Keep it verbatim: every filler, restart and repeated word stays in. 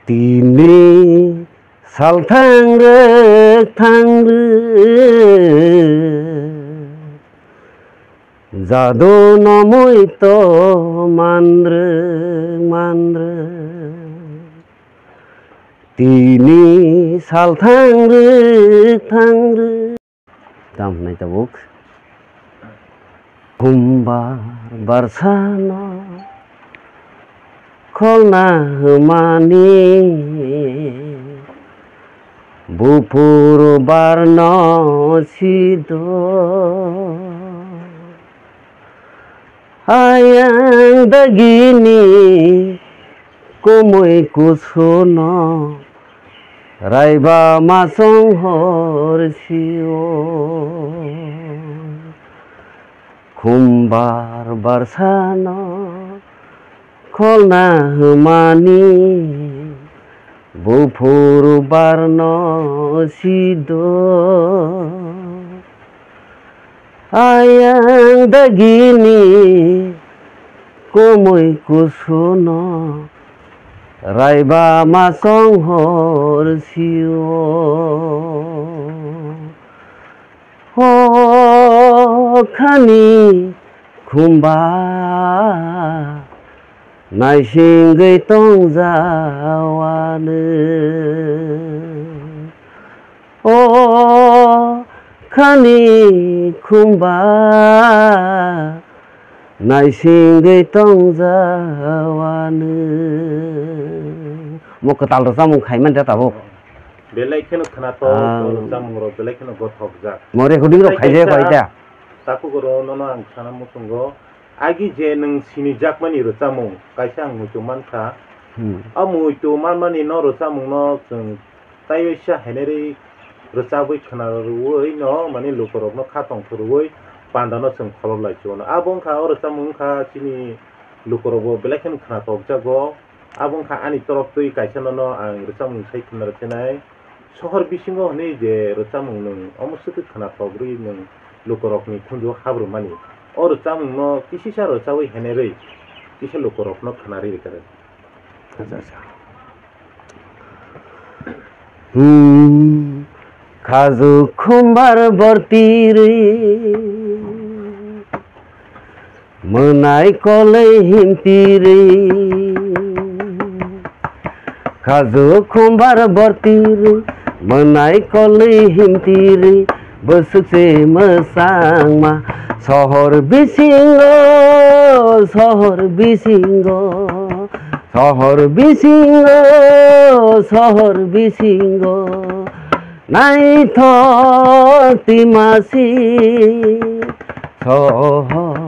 Tini salthang rwk thang rwk, jadu nomoi to manrwk manrwk. Tini salthang rwk thang rwk. Tam hwnwi tabuk. Khumbar barsano kholna hwnmani buphuru barno sido. Ayang dagini kumui kusuno raiba masong hor sio. Khumbar barsano kholna hwnmani buphuru barno sido. Ayang dagini kumui kusuno raiba masong hor sio. Ho khani khumba naisingwi tongjawanw. O khani khumba naisingwi tongjawanw. Mo kwtal rwchapmung khai man de tabuk. Belai kheno khwnathok, ah, rwchapmung rok belai kheno gothokjak. Mo recording rok khai je kaisa khai da. Takhuk oro nono ang sana muchungo. Agi je nwng sinijakmani rwchapmung, kaisa ang muitu mankha. Hmm. A muitu manmani no rwchapmung no chwng taiwi sa henerwi rwchabwi khwna rwui no mani lukurokno kha tongthorwi pandano chwng kholop lai chuano. Abo wngkha o rwchapmung wngkha chini lukurokbo belai kheno khwnathokjago. Abo wngkha ani torof twi kaisa nono ang rwchapmung sai khwna rwchenai. Sohor bisingo hwnwi je rwchapmung nwng omo swkhe khwnathok rwi nwng lukurokni khunju habru mani. O rwchapmungno kisisa rwchawi henerwi kisa lukurokno khwnarwi rwkha rw. Acha, acha. Hmm, khaju khumbar borti rwi. Mwnai kolwi himtiri, khaju khumbar bortiri, mwnai kolwi himtiri, bwswk se mwsangma. Sohor bisingo, sohor bisingo, sohor bisingo, sohor bisingo, naithok twima si sohor.